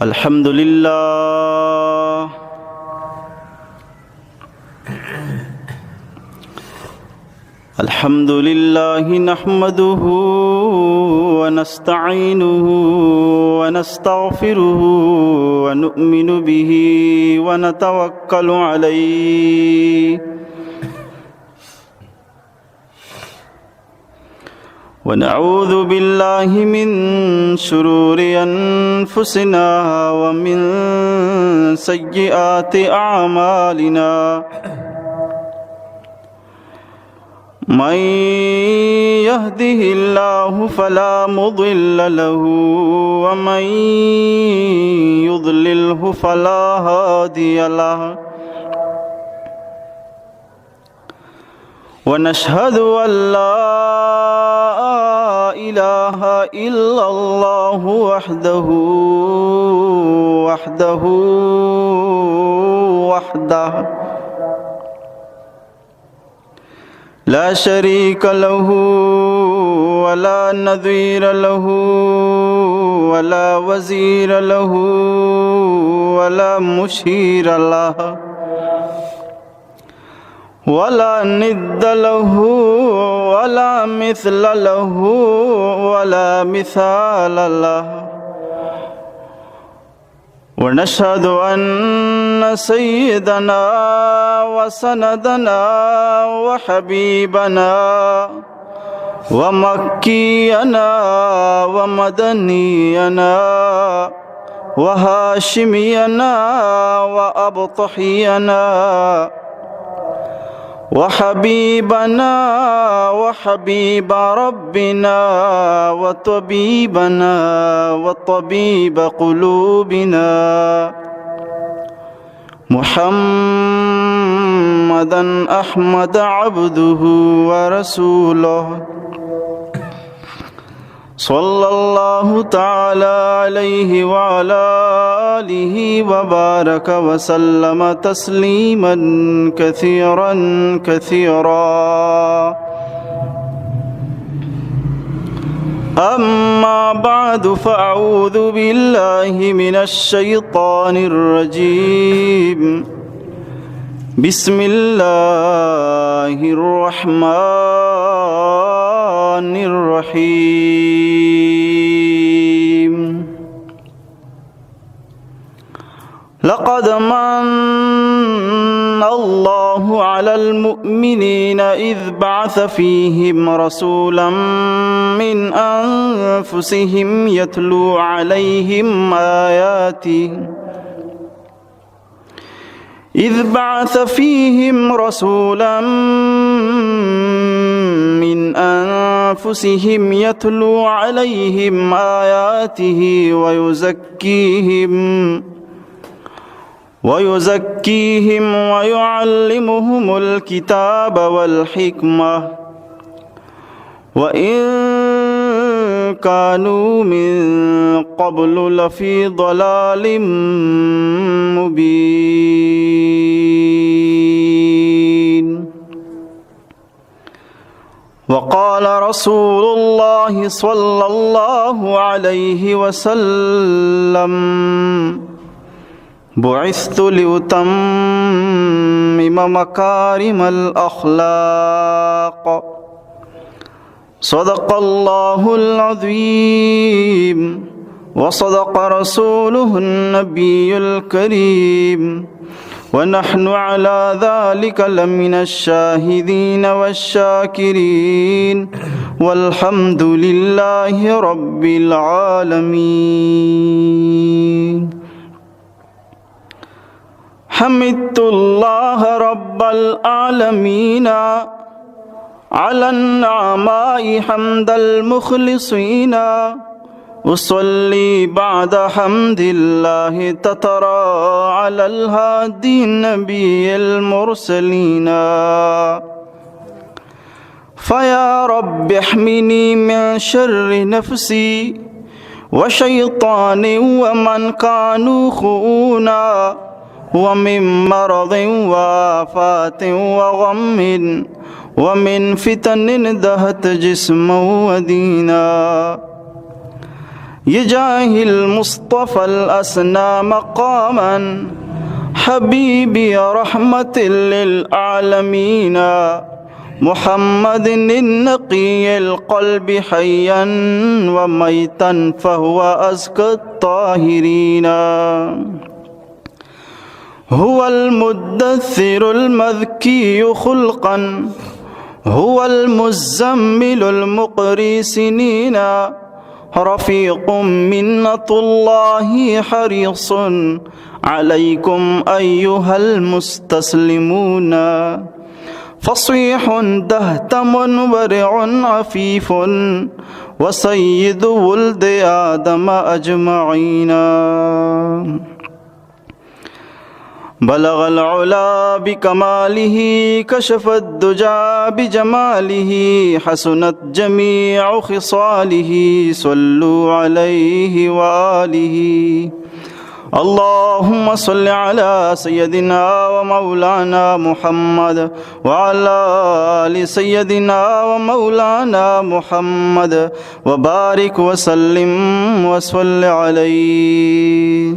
الحمد لله. الحمد لله نحمده ونستعينه ونستغفره ونؤمن به ونتوكل عليه ونعوذ بالله من شرور أنفسنا ومن سيئات أعمالنا. من يهده الله فلا مضل له ومن يضلله فلا هادي له. ونشهد أن لا إله إلا الله وحده، وحده، وحده لا شريك له ولا نظير له ولا وزير له ولا مشير له ولا ند له ولا مثل له ولا مثال له. ونشهد أن سيدنا وسندنا وحبيبنا ومكينا ومدنينا وهاشمينا وأبطحينا وحبيبنا وحبيب ربنا وطبيبنا وطبيب قلوبنا محمدا أحمد عبده ورسوله، صلى الله تعالى عليه وعلى آله وبارك وسلم تسليما كثيرا كثيرا. أما بعد، فأعوذ بالله من الشيطان الرجيم. بسم الله الرحمن الرحيم. لقد من الله على المؤمنين إذ بعث فيهم رسولا من أنفسهم يتلو عليهم آياته إذ بعث فيهم رسولا من أنفسهم يتلو عليهم آياته ويزكيهم، ويزكيهم ويعلمهم الكتاب والحكمة وإن كانوا من قبل لفي ضلال مبين. وقال رسول الله صلى الله عليه وسلم: بعثت لأتمم مكارم الأخلاق. صدق الله العظيم وصدق رسوله النبي الكريم ونحن على ذلك لمن الشاهدين والشاكرين والحمد لله رب العالمين. حمدت الله رب العالمين على النعماء حمد المخلصين. أصلي بعد حمد الله تترى على الهادي النبي المرسلين. فيا رب احمني من شر نفسي وشيطاني ومن كانوا خؤونا ومن مرض وآفات وغم ومن فتن دهت جسما ودينا. يجاه المصطفى الأسنى مقاما، حبيبي رحمة للعالمين، محمد النقي القلب حيا وميتا فهو أزكى الطاهرين. هو المدثر المذكي خلقا، هو المزمل المقري سنينا، رفيق منة الله حريص عليكم أيها المستسلمون، فصيح دهتم ورع عفيف، وسيد ولد آدم أجمعين. بلغ العلا بكماله، كشف الدجى بجماله، حسنت جميع خصاله، صلوا عليه وآله. اللهم صل على سيدنا ومولانا محمد وعلى آل سيدنا ومولانا محمد وبارك وسلم وصل عليه.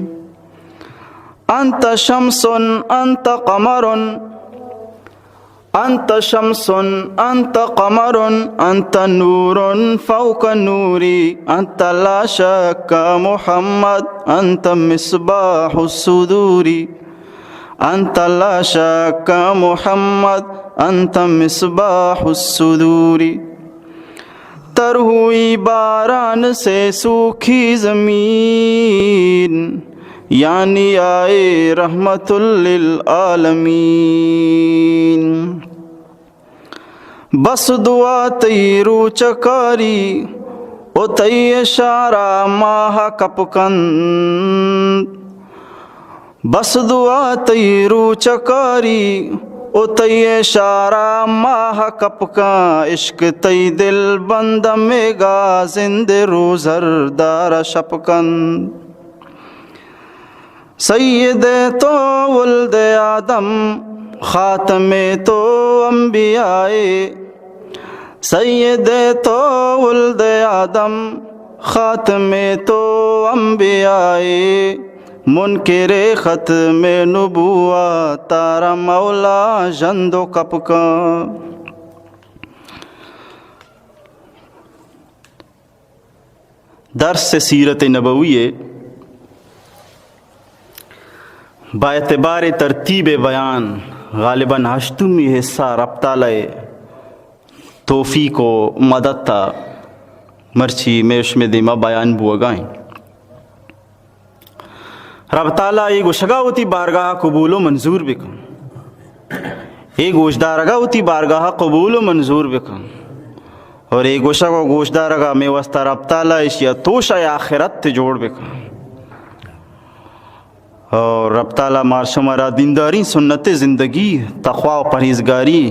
أنت شمس، أنت قمر، أنت شمس، أنت قمر، أنت نور فوق نوري، أنت لا شك محمد، أنت مصباح الصدور، أنت لا شك محمد، أنت مصباح الصدور. تر ہوئی باران سے سوکھی زمین، یعنی آئے رحمت للعالمین۔ بس دعا تئی روچکاری، او تئی اشارہ ماہ کپکند۔ بس دعا تئی روچکاری، او تئی اشارہ ماہ کپکاں، عشق تئی دل بند میگا زند روزر دار شپکند۔ سید تو ولد آدم، خاتم تو انبیائے، سید تو ولد آدم، خاتم تو انبیائے، منکر ختم نبوت تارا مولا ژند و کپکاں۔ درس سیرت نبوی ء با اعتبار ترتیب بیان غالباً ہشتمی حصہ رب تعالی توفیق و مدد تا مرچی مئے شمئے دیما بیان بوگا ایں۔ رب تعالی اے گوشگا وتی بارگاہ قبول و منظور بکن۔ اے گوشدارگا وتی بارگاہ قبول و منظور بکن۔ اور اے گوشگ و گوشدارگا مئے واسطہ رب تعالی اشیا توشہ آخرت جوڑ بکن۔ اور رب تعالی مار شمارا دینداری، سنت زندگی، تقوی و پرہیزگاری،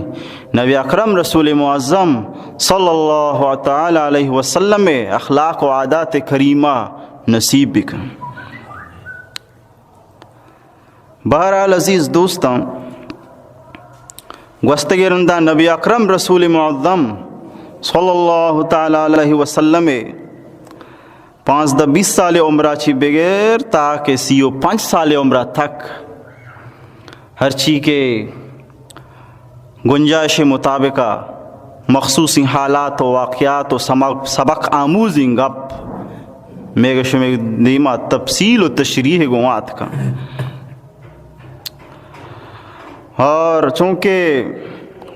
نبی اکرم رسول معظم صلی اللہ تعالی علیہ وسلم اخلاق و عادات کریمہ نصیب بکن۔ بہرحال عزیز دوستاں، گوستگیں رندا نبی اکرم رسول معظم صلی اللہ تعالی علیہ وسلم پانزدہ بیست سال عمرا چی بگر تا کہ سی و پنچ سال عمرا تک ہرچی کہ گنجائش مطابقا مخصوصیں حالات و واقعات و سمق-، سبق آموزیں گپ مئے شمئے دیما تفصیل و تشریح گوں آتکاں۔ اور چونکہ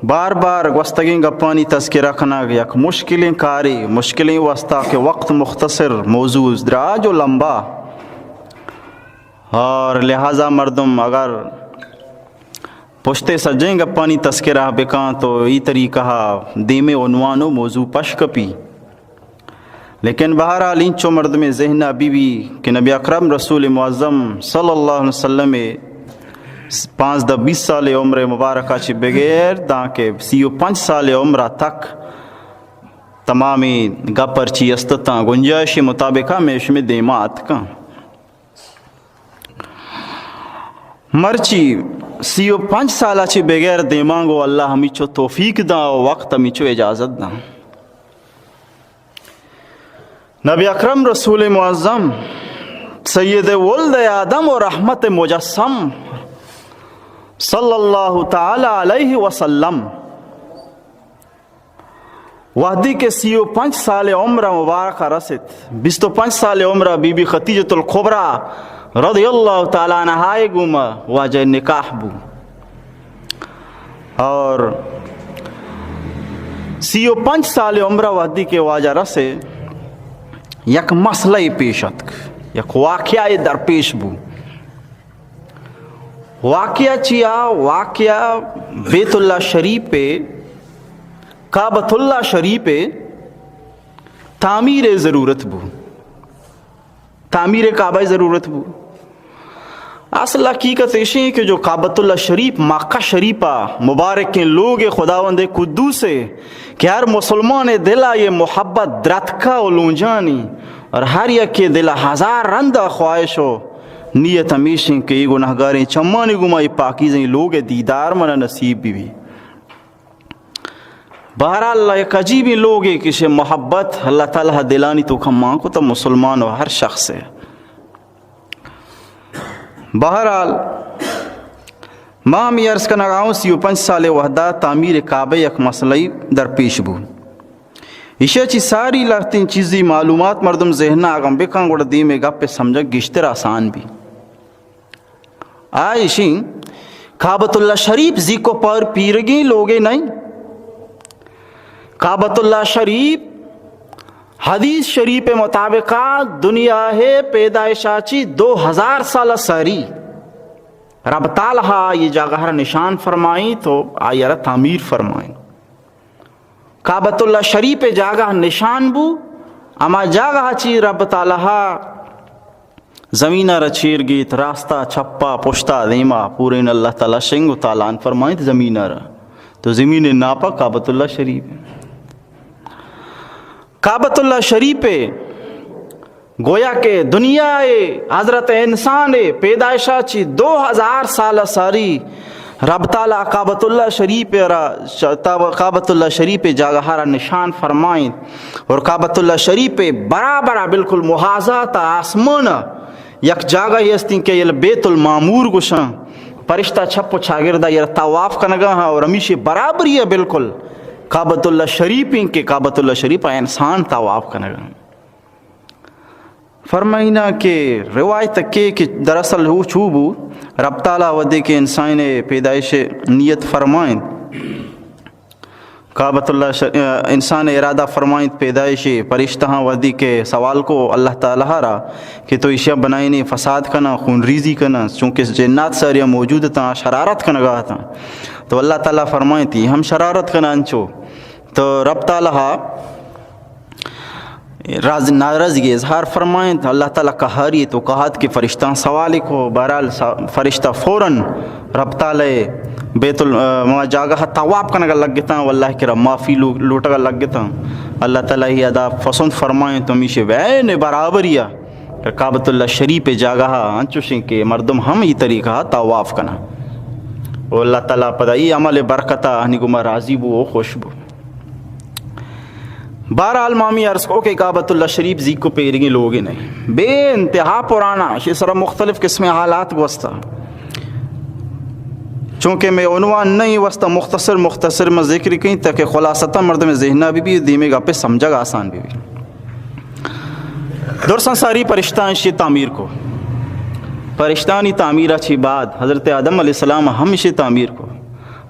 بار بار گوستگیں گپانی تذکرہ کنگ یک مشکلیں کارے، مشکلیں واسطہ کہ وقت مختصر، موضوع دراج و لمبا، اور لہذا مردم اگر پشتے سجیں گپانی تذکرہ بکاں تو ای طریقہ دیمے عنوان و موضوع پش کپی۔ لیکن بہرحال انچو مردمے ذہنا بی بی کہ نبی اکرم رسول معظم صلی اللہ علیہ وسلم پانزدہ بیست سال عمر مبارکہ چہ بغیر داں کہ سی و پنچ سال عمرہ تک تمامی گپ ہرچی استتاں گنجائش مطابقہ مئے شمئے دیما اتکاں۔ مرچی سی و پنچ سالا چہ بغیر دیمانگو اللہ ہمیچو توفیق داں و وقت ہمیچو اجازت داں۔ نبی اکرم رسول معظم، سید ولد آدم و رحمت مجسم، صلی اللہ تعالی علیہ وسلم، وہدی کہ سی و پنچ سال عمر مبارک رست، بیست و پنچ سال عمر بی بی خدیجۃ الکبریٰ رضی اللہ تعالی عنہا گوما واجہ نکاح بو۔ اور سی و پنچ سال عمر وہدی کہ واجہ رسے، یک مسئلہ پیش اتک، یک واقعہ درپیش بو۔ واقعہ چیا؟ واقعہ بیت اللہ شریف، کعبۃ اللہ شریف تعمیر ضرورت بو، تعمیر کعبہ ضرورت بو۔ اصل حقیقت ایشی کہ جو کعبۃ اللہ شریف، مکہ شریف مبارکیں لوگ خداوند قدوس ہے کہ ہر مسلمان دلا یہ محبت درتکا و لونجانی، اور ہر یک دلا ہزار رندا خواہش و نیت ہمیشیں کہ یہ گناہگاریں چمانی گما یہ پاکیزیں لوگ دیدار منا نصیب بی بی۔ بہرحال، یک عجیبیں لوگے کہ شے محبت اللہ تعالی دلانی توکا مان کتا مسلمان و ہر شخص ہے۔ بہرحال، ما ہمے عرض کنگا اوں، سی و پنچ سال وہدا تعمیر کعبہ یک مسئلہ درپیش بو۔ ایشی چی ساری لہتیں چیزی معلومات مردم ذہنا اگاں بکن، گڑا دیمے گپ سمجھگ گیشتر آسان بی۔ آ ایشی کعبۃ اللہ شریف زیکو پر پیرگیں لوگے نہیں۔ کعبۃ اللہ شریف حدیث شریف مطابق دنیا ہے پیدائشا چی دو ہزار سال ساری۔ رب تعالی یہ جاگہ را نشان فرمائیں تو آئی را تعمیر فرمائیں۔ کعبۃ اللہ شریف جاگہ نشان بو، اما جاگہ چی رب تعالی زمین را چیر گیت، راستا، چپا، پشتا، دیما، پورین اللہ تعالی شنگ و تالان فرمائیت زمین را۔ تو زمین ناپا کعبۃ اللہ شریف۔ کعبۃ اللہ شریف گویا کہ دنیا حضرت انسان پیدائشا چی دو ہزار سال ساری رب تعالی کعبۃ اللہ شریف را، کعبۃ اللہ شریف جاگہ را نشان فرمائیں اور کعبۃ اللہ شریف برابر بالکل محاذات آسمان یک جاگہ ہستیں کہ یہ بیت المعمور گوشاں، پرشتہ چپ و چاگردا یہ طواف کنگا ہاں اور ہمیشی برابری ہے بالکل کعبۃ اللہ شریف ہیں کہ کعبۃ اللہ شریف انسان طواف کنگا۔ فرمائینا کہ روایت کے کہ دراصل ہو چو بو، رب تعالی ودی کہ انسان پیدائش نیت فرمائیں، کعبۃ اللہ ش-، انسان ارادہ فرمائیں پیدائش، پرشتہاں ودی کہ سوال کو اللہ تعالی را کہ تو ایشیا بنائینے فساد کنا، خون ریزی کنا، چونکہ جنات ساریا موجود تاں، شرارت کنگا تاں۔ تو اللہ تعالی فرمائیں تی ہم شرارت کنا انچو۔ تو رب تعالی راز-، ناراضگی اظہار فرمائیں، اللہ تعالی قہاری تو قہات کہ فرشتہ سوال کو، بہرحال سا-، فرشتہ فوراً رب تعالی بیت ال-، ما جاگہ طواف کنگا لگتاں، واللہ کرا معافی لو-، لوٹگا لگتاں۔ اللہ تعالی ہی ادا پسند فرمائیں تو ہمیشی عین برابریا کعبۃ اللہ شریف جاگہ انچوشیں کہ مردم ہم ای طریقہ طواف کنا۔ و اللہ تعالی پدا ای عمل برکتا ہنی گما راضی بو و خوش بو۔ بہرحال ما ہمے عرض کو کہ کعبۃ اللہ شریف زیکو پیرگیں لوگے نہیں، بے انتہا پرانا، شے سرا مختلف قسم حالات گوستا۔ چونکہ میں عنوان نہیں واسطہ مختصر مختصر میں ذکر کہیں تاکہ خلاصتاً مردم ذہنا بی بی، دیمے گپے سمجھگ آسان بی بی۔ درساں ساری پرشتاں شے تعمیر کو۔ پرشتانی تعمیر چی بعد حضرت آدم علیہ السلام ہم شے تعمیر کو۔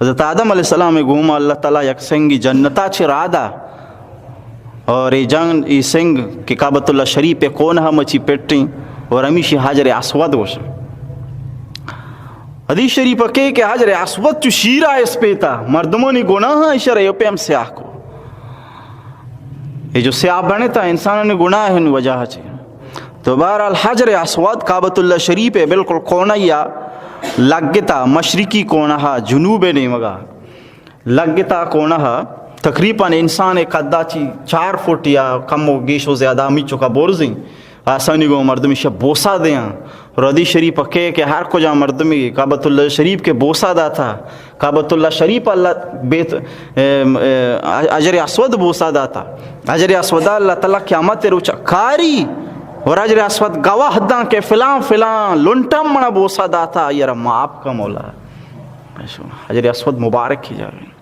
حضرت آدم علیہ السلام گوما اللہ تعالی یک سنگی جنتا چی رادا اور اے جان، اے سنگ کہ کعبۃ اللہ شریف پہ کون ہم اچی پٹیں اور ہمیشی حجر اسود گوشن۔ حدیث شریف کے کہ حجر اسود چو شیرا اسپیتا، مردمانی گناہ اشرا یو پہ ہم سیاہ کو۔ اے جو سیاہ بنے تا انسانانی گناہ ہیں وجہ چے۔ تو بہرحال حجر اسود کعبۃ اللہ شریف ہے، بالکل کونہ یا لگتا، مشرقی کونہ، جنوب نیمگا لگتا کونہ، تقریباً انسان قدا چی چار فٹ یا کم و گیش و زیادہ ہمی چکا برزیں۔ آسانی گو مردم ایشا بوسا دیاں۔ اور حدیث شریف ءَ کہ، کہ ہر کجا مردمے کعبۃ اللہ شریف کہ بوسہ داتا، کعبۃ اللہ شریف اللہ بیت، ام، ام، حجر اسود بوسہ داتا، حجر اسود اللہ تعالی قیامت روچ کاری اور حجر اسود گواہ داں کہ فلان فلان لنٹم منا بوسہ داتا، آئی را معاف کا مولا۔ حجر اسود مبارک کی جاوے۔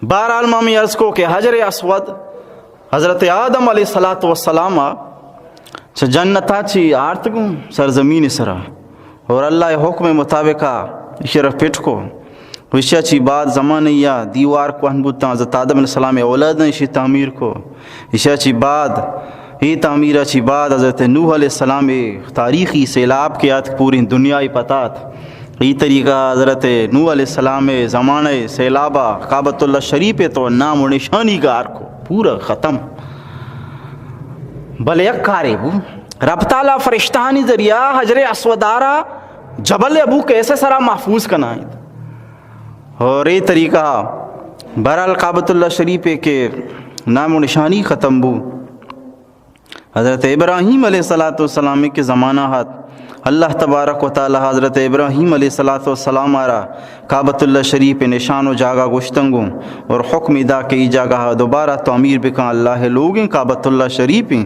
بہرحال، ما ہمے عرض کو کہ حجر اسود حضرت آدم علیہ الصلوۃ والسلام ءَ چہ جنت ءَ چی آرت گوں سرزمین ءِ سرا، اور اللہ ءِ حکم ءِ مطابق ءَ ایشی را پٹ کو۔ ایشی ءَ چی بعد زمانے یا دیوار کوہن بوتاں، حضرت آدم علیہ السلام ءِ اولاد ایشی تعمیر کو۔ ایشی ءَ چی بعد، اے تعمیر ءَ چی بعد حضرت نوح علیہ السلام ءِ تاریخی سیلاب کہ آتک پوری دنیا ءَ پتات۔ ای طریقہ حضرت نوح علیہ السلام ءِ زمانہ ءِ سیلاب ءَ کعبۃ اللہ شریف ءِ تو نام و نشانی گار کو، پورا ختم۔ بلے یک کارے بو، رب تعالی فرشتہانی ذریعہ حجر اسود ءَ را جبل ابو قیس ءِ سرا محفوظ کنائینت۔ اور اے طریقہ بہرحال کعبۃ اللہ شریف ءِ کہ نام و نشانی ختم بو۔ حضرت ابراہیم علیہ الصلوۃ والسلام کہ زمانہ ات، اللہ تبارک و تعالی حضرت ابراہیم علیہ الصلوۃ والسلام ءَ را کعبۃ اللہ شریف ءِ نشان و جاگہ گوشتنگوں اور حکم دا کہ ای جاگہ دوبارہ تعمیر بکن، اللہ ءِ لوگیں کعبۃ اللہ شریف ایں۔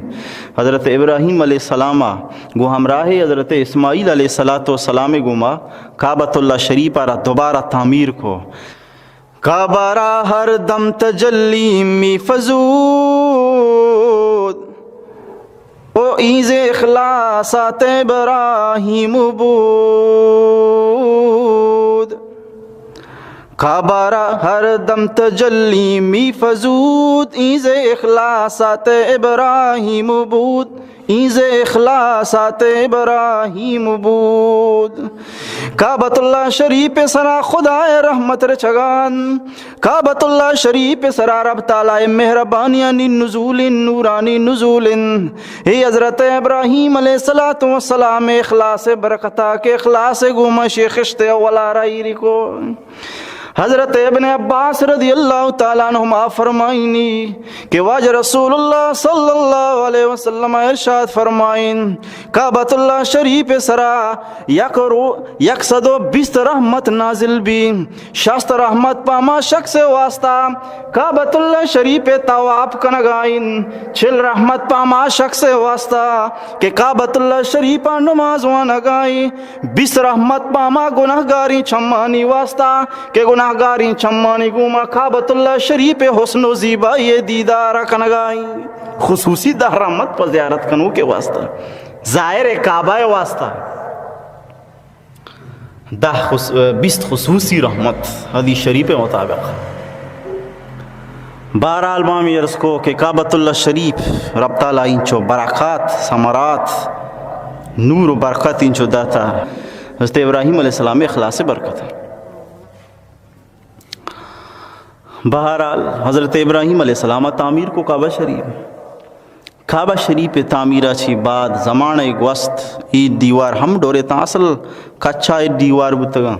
حضرت ابراہیم علیہ السلام ءَ گوں ہمراہ حضرت اسماعیل علیہ الصلوۃ والسلام ءَ گوما کعبۃ اللہ شریف ءَ را دوبارہ تعمیر کو۔ کعبہ را ہر دم تجلی می فزود، او اینز اخلاصات ابراہیم بود۔ کعبہ را ہر دم تجلی می فزود، اینز اخلاصات ابراہیم بود۔ اینز اخلاصات ابراہیم بود۔ کعبۃ اللہ شریف ءِ سرا خدا ءِ رحمت رچگان، کعبۃ اللہ شریف ءِ سرا رب تعالی ءِ مہربانیانی نزول، نورانی نزول۔ اے حضرت ابراہیم علیہ الصلوۃ والسلام ءِ اخلاص ءِ برکتا کہ اخلاص ءِ گوما شی خشت اولا را ایری کو۔ حضرت ابن عباس رضی اللہ تعالی عنہما فرمائنی کہ واجہ رسول اللہ صلی اللہ علیہ وسلم ارشاد فرمائن، کعبۃ اللہ شریف ءِ سرا یک رو-، یک سد و بیست رحمت نازل بی، شست رحمت پہ ہما شخص ءِ واسطہ کعبۃ اللہ شریف ءِ طواف کنگائن، چل رحمت پہ ہما شخص ءِ واسطہ کہ کعبۃ اللہ شریف ءَ نماز وانگائیں، بیست رحمت پہ ہما گناہگاریں چمانی واسطہ کہ گناہگاریں چمانی گوما کعبۃ اللہ شریف ءِ حسن و زیبائی ءِ دیدار ءَ کنگائیں۔ خصوصی دہ رحمت پہ زیارت کنوک ءِ واسطہ، زائر کعبہ ءِ واسطہ۔ دہ خص-، بیست خصوصی رحمت حدیث شریف ءِ مطابق۔ بہرحال، ما ہمے عرض کو کہ کعبۃ اللہ شریف رب تعالی انچو برکات، ثمرات، نور و برکت انچو داتا، حضرت ابراہیم علیہ السلام ءِ اخلاص ءِ برکت۔ بہرحال، حضرت ابراہیم علیہ السلام ءَ تعمیر کو کعبہ شریف۔ کعبہ شریف ءِ تعمیر ءَ چی بعد زمانہ ءَ گوست، اے دیوار ہم ڈورے تاں اصل کچا اے دیوار بوتگاں۔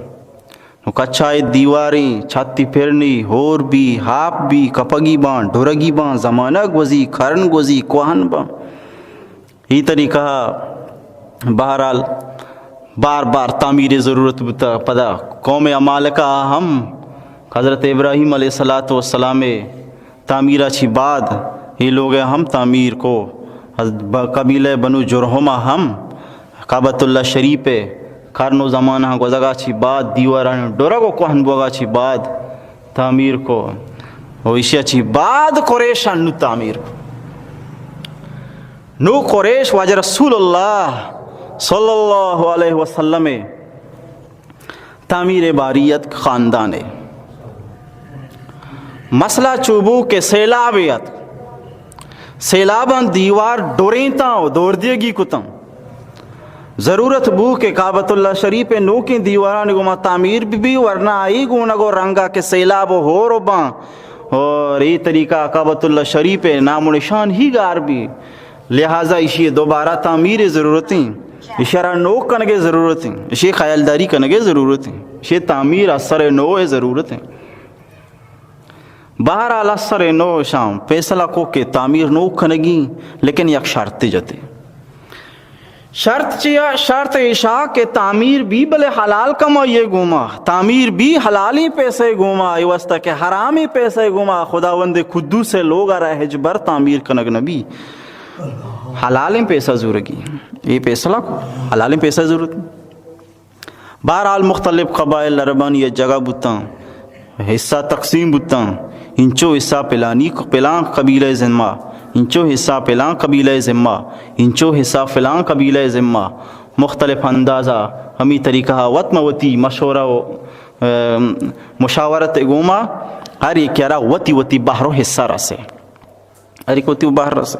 نو کچا اے دیواریں، چھتی پرنی، ہور بی، ہاپ بی، کپگی باں، ڈورگی باں، زمانہ گوزی، کرن گوزی، کوہن باں۔ ای طریقہ بہرحال بار بار تعمیر ضرورت بوتا۔ پدا قوم عمالقہ ہم حضرت ابراہیم علیہ الصلوۃ والسلام تعمیر چی بعد ای لوگ ہم تعمیر کو۔ از ب-، قبیلہ بنو جرہم ہم کعبۃ اللہ شریف کرن و زمانہ گوزگا چی بعد دیواران ڈرگ و کوہن بوگا چی بعد تعمیر کو۔ و ایشی چی بعد قریشان نو تعمیر کو۔ نو قریش واجہ رسول اللہ صلی اللہ علیہ وسلم تعمیر باری اتک خاندان۔ مسئلہ چو بو کہ سیلاب اتک، سیلاباں دیوار ڈورینتاں و دور دیگی کتاں۔ ضرورت بو کہ کعبۃ اللہ شریف نوکیں دیوارانی گوما تعمیر بی، بی، ورنہ آئی گونگ و رنگا کہ سیلاب و ہور و باں اور ای طریقہ کعبۃ اللہ شریف نام و نشان ہی گار بی۔ لہذا ایشی دوبارہ تعمیر ضرورت ہیں، ایشی را نوک کنگے ضرورت ہیں، ایشی خیالداری کنگے ضرورت ہیں، ایشی تعمیر از سر نو ضرورت ہیں۔ بہرحال از سر نو شام فیصلہ کو کہ تعمیر نوک کنگی، لیکن یک شرط جتے۔ شرط چیا؟ شرط ایشا کہ تعمیر بی بلے حلال کمائی گوما، تعمیر بی حلالیں پیسے گوما، اے واسطہ کہ حرامیں پیسے گوما خداوند قدوس لوگ را ہچبر تعمیر کنگ نبی۔ حلالیں پیسہ زورگی، اے فیصلہ کو، حلالیں پیسہ ضرورت۔ بہرحال مختلف قبائل عربانی یک جگہ بوتاں، حصہ تقسیم بوتاں، انچو حصہ پلانی، پلان قبیلہ ذمہ، انچو حصہ پلان قبیلہ ذمہ، انچو حصہ فلان قبیلہ ذمہ۔ مختلف اندازہ ہمی طریقہ وت مہ وتی مشورہ و، ام، مشاورت گوما ہر یکے را وتی وتی بہر و حصہ رسے، ہر یک وتی بہر رسے۔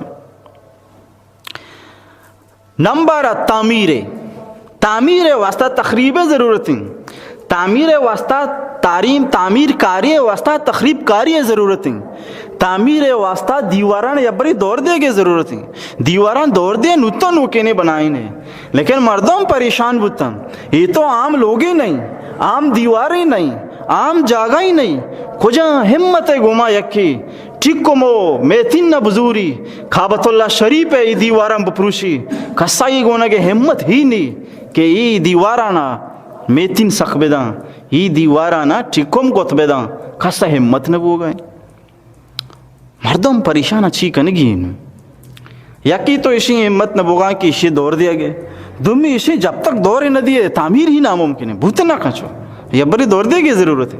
نمبر تعمیر، تعمیر واسطہ تخریب ضرورت ہیں۔ تعمیر واسطہ تعریم، تعمیر کاری واسطہ تخریب کاری ضرورت ہیں۔ تعمیر واسطہ دیواران یا بری دور دے کے ضرورت ہیں۔ دیواران دور دے نوتا نوکینے بنائیں ہیں۔ لیکن مردم پریشان بوتن، یہ تو عام لوگ ہی نہیں، عام دیوار ہی نہیں، عام جاگہ ہی نہیں۔ کجا ہمت ہے گوما یکی ٹکمو میتین نہ بزوری، کعبۃ اللہ شریف ء ای دیواراں بپروشی، کسا ای گونگ ء ہمت ہی نی کہ ای دیوارانا میتین سک بداں، ای دیوارانا ٹکم گوت بداں، کسا ہمت نہ بوگا۔ مردم پریشان چی کنگی ہیں؟ یکی تو اشی ہمت نہ بوگا کہ اشی دور دیا گئے، دومی اشی جب تک دور نہ دیے تعمیر ہی ناممکن ہے، بوت نہ کنچو، یا بری دور دے کی ضرورت ہے۔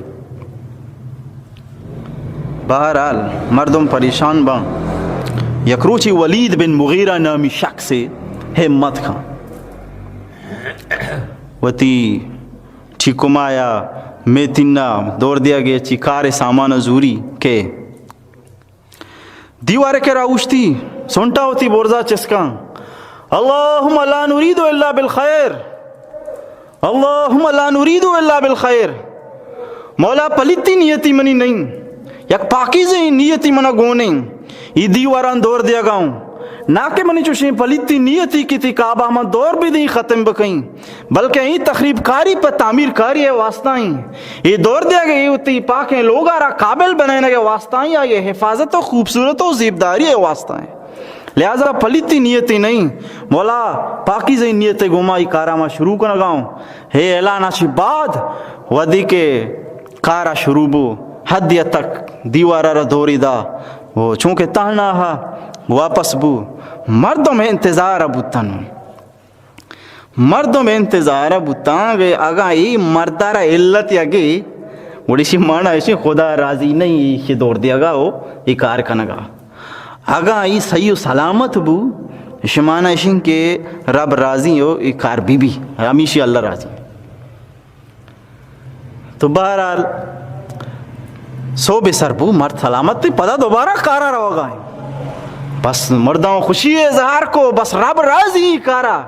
بہرحال مردم پریشان باں۔ یک روچی ولید بن مغیرہ نامی شخص ہمت کھاں، وتی ٹھیکما یا میتینا دور دیا گئے چی کار سامان زوری کہ دیوار کرا اوشتی، سنٹا وتی برزا چسکاں، اللهم لا نريد الا بالخير، اللهم لا نريد الا بالخير۔ مولا، پلیتی نیتی منی نہیں، یک پاکیزہ نیتی منا گونیں۔ ای دیواران دور دیا گاؤں، نہ کہ منی چوشیں پلیتی نیتی کی تی کعبہ من دور بھی دیں ختم بکیں۔ بلکہ اے تخریب کاری پہ تعمیر کاری ء واسطہ ایں۔ اے دور دیگ ء اے وتی پاکیں لوگ ء را قابل بنائینگ ء واسطہ ایں، آئی ء حفاظت و خوبصورت و زیبداری ء واسطہ ایں۔ لہذا پلیتی نیتی نہیں، مولا پاکیزیں نیت ء گوما ای کارا ما شروع کنگا اوں۔ ہے اعلان ء چہ بعد ودی کہ کارا شروع بو، حد تک دیوارا را دوری دا، وہ چونکہ تہنا ہا واپس بو، مردم انتظار بوتن۔ مردم انتظار ء بوتاں کہ اگاں اے مرد ء را علت یگے، گڑا ایشی مانا ایشی خدا راضی نہیں، ایشی دور دیگا او اے کار کنگا۔ اگاں اے صحیح و سلامت بو، ایشی مانا ایشی کہ رب راضی او اے کار بی بی، ہمیشی اللہ راضی۔ تو بہرحال سوب سر بو، مرد سلامت تی، پدا دوبارہ کارا روگا ہیں۔ بس مرداں خوشی اظہار کو، بس رب راضی کارا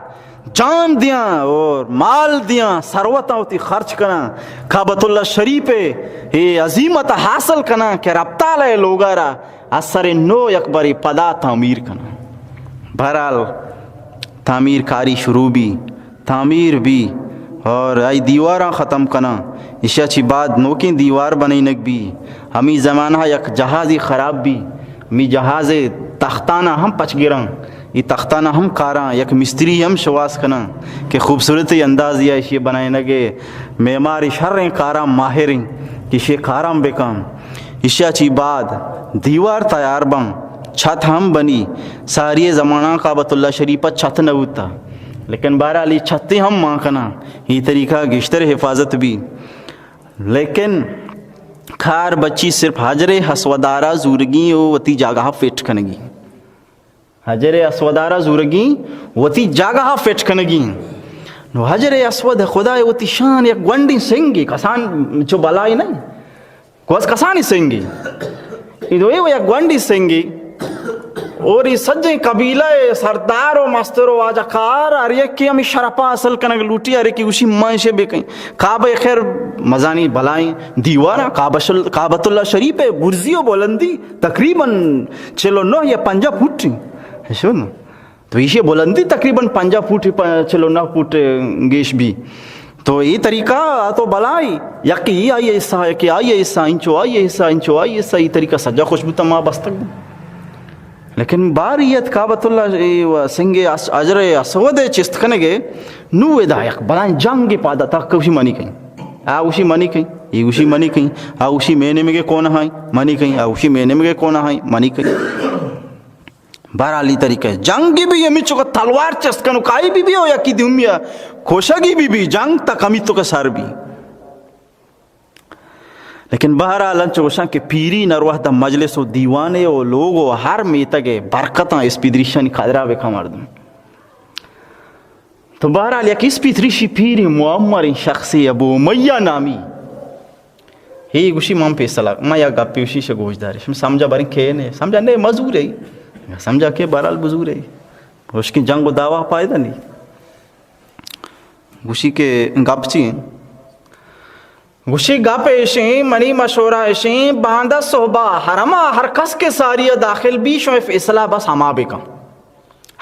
جان دیاں اور مال دیاں، ثروتاں وتی خرچ کناں، کعبۃ اللہ شریف ء اے عظیمت حاصل کناں کہ رب تعالی لوگا را اثر نو یک بری پدا تعمیر کناں۔ بہرحال تعمیر کاری شروع بی، تعمیر بی اور آئی دیواراں ختم کناں۔ ایشا چی بعد نوکیں دیوار بنینگ بی۔ ہمی زمانہ یک جہازی خراب بی، ہمی جہاز تختانا ہم پچ گراں، ای تختانا ہم کاراں، یک مستری ہم شواس کناں کہ خوبصورت اندازی ایشی بنائینگ ء معماری شریں کاراں ماہریں کہ ایشی کاراں بکاں۔ ایشی ء چی بعد دیوار تیار باں، چھت ہم بنی۔ ساری زمانہ کعبۃ اللہ شریف ء چھت نہ بوتا، لیکن بہرحال ای چھتے ہم مان کناں، ای طریقہ گیشتر حفاظت بی۔ لیکن کار بچی صرف حجر اسود ء را زورگی و وتی جاگہ فٹ کنگی۔ حجر اسود ء را زورگی وتی جاگہ فٹ کنگی۔ نو حجر اسود خدا وتی شان یک گونڈی سنگی کسان چو بلائی نہیں۔ گوز کسانی سنگی۔ ای دوئے و یک گونڈی سنگی۔ اور ای سجیں قبیلہ ء سردار و مستر و واجہ کار ہر یکے ہمی شرپا حاصل کنگ لوٹی، ہر یکے گوشی ما ایشے بکیں۔ کعبہ خیر مزانی بلائیں دیواراں، کعبہ شل-، کعبۃ اللہ شریف ء برزی و بلندی تقریباً چل و نہ یا پنجاہ فٹ ہیں۔ ایشو نا؟ تو ایشی بلندی تقریباً پنجاہ فٹ، پ-، چل و نہ فٹ گیش بی۔ تو ای طریقہ تو بلائی، یکی ای آئی حصہ، یکی آئی حصہ، انچو آئی حصہ، انچو آئی حصہ، ای طریقہ سجا خوش بوتا ما بستگ بو۔ لیکن باری ات کعبۃ اللہ، اے، و سنگ اس-، حجر اسود ء چست کنگ ء، نو ادا یک بلائیں جنگ پادا تک گوشی منی کئیں۔ آ گوشی منی کئیں، اے گوشی منی کئیں، آ گوشی مے نیمگے کون ہائیں، منی کئیں، آ گوشی مے نیمگے کون ہائیں، منی کئیں۔ بہرحال ای طریقہ جنگ بی، ہمے چکا تلوار چست کنو کائی بی بی او یکی دومی ء کوشگی بی بی، جنگ تا کمی تو کے سر بی۔ لیکن بہرحال انچو گوشاں کہ پیری نروہ دا مجلس و دیوانے و لوگ و ہر میتگ برکتاں اسپیدریشانی قدرہ بکا مردم۔ تو بہرحال یک اسپیدریشی پیری معمر شخصی ابو امیہ نامی، ہی گوشی من فیصلہ، من یا گپی گوشی شے گوش داری، شما سمجھا باریں کہ نے، سمجھا نے مزور ہے، سمجھا کہ بہرحال بزور ہے، گوشکی جنگ و دعوا پائدہ نہیں۔ گوشی کہ گپ چی ہیں؟ گوشی گپ ایشیں، منی مشورہ ایشیں، باندا صحبا حرما ہر کس کے ساری داخل بی، شما فیصلہ بس ہما بکن۔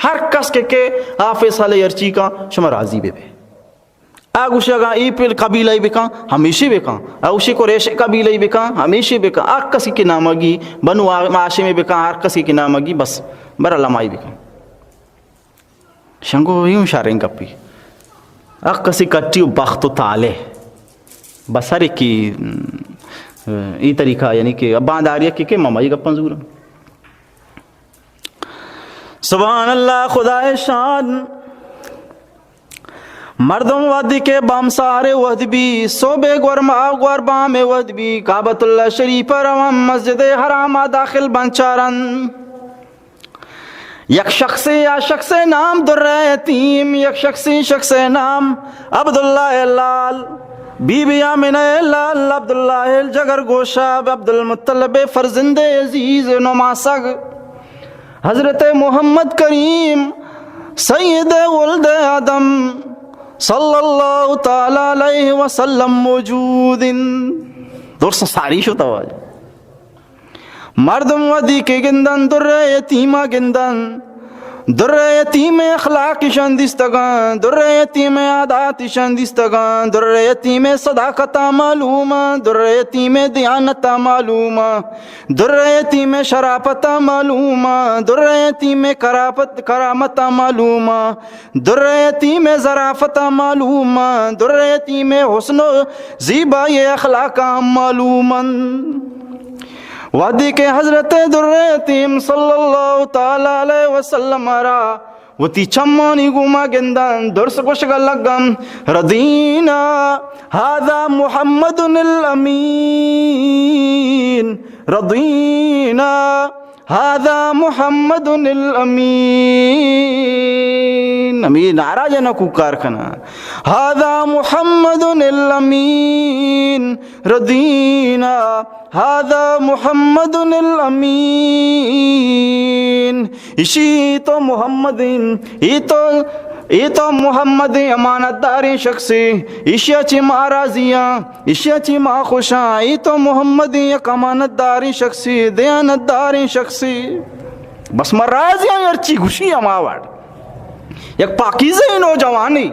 ہر کس کے کہ آ فیصلہ ارچی کن، شما راضی بے بے۔ آ گوشی اگاں ای پل قبیلہ بکن، ہمیشی بکن۔ آ گوشی قریش قبیلہ بکن، ہمیشی بکن۔ ہر کسی کے نامگی، بنو ہاشم بکن، ہر کسی کے نامگی، بس بر علمائی بکن۔ شنگو یوں شریں گپی۔ حق کسی کٹی و بخت و طالع۔ بسر کی، م، ای طریقہ یعنی کہ بانداری کی کہ ممائی گپاں زور۔ سبحان اللہ، خدائے شان۔ مردم وہدی کہ بام سارے وہد بی، صبح گور ما گور بام وہد بی، کعبۃ اللہ شریف روان مسجد حرام داخل بنچارن۔ یک شخصے، آ شخصے نام درہ یتیم، یک شخصے، شخصے نام عبداللہ لال، بی بی آمنہ لال، عبداللہ جگر گوشہ، عبدالمطلب فرزند عزیز نماسگ، حضرت محمد کریم سید ولد آدم صلی اللہ تعالی علیہ وسلم موجود انت۔ درست ساری شتہ واجہ۔ مردم وہدی کہ گندن، درہ یتیما گندن، درہ یتیم اخلاقشان دیستگاں، درہ یتیم عاداتشان دیستگاں، درہ یتیم صداقتا معلوما، درہ یتیم دیانتا معلوما، درہ یتیم شرافتا معلوما، درہ یتیم کرافت، کرامتا معلوما، درہ یتیم ظرافتا معلوما، درہ یتیم حسن و زیبائی اخلاقا معلوما۔ وہدی کہ حضرت درہ یتیم صلی اللہ تعالی علیہ وسلم را وتی چمانی گوما گندن، درس گوشگا لگن، رضینا، هذا محمد الامین، رضینا، هذا محمد الامین۔ ہمے نعرہ جناں کوکار کناں۔ هذا محمد الامین، رضینا، هذا محمد الامین۔ اشی تو محمد، ای تو، ای تو محمد امانت داریں شخصے، اشیا چی ما راضیاں۔ ایشی ء چی ما خوشاں، ای تو محمد یک امانت داریں شخصے، دیانت داریں شخصے۔ بس ما راضی آں، ہرچی گوشی ہما وڑ۔ یک پاکیزہ نوجوانے،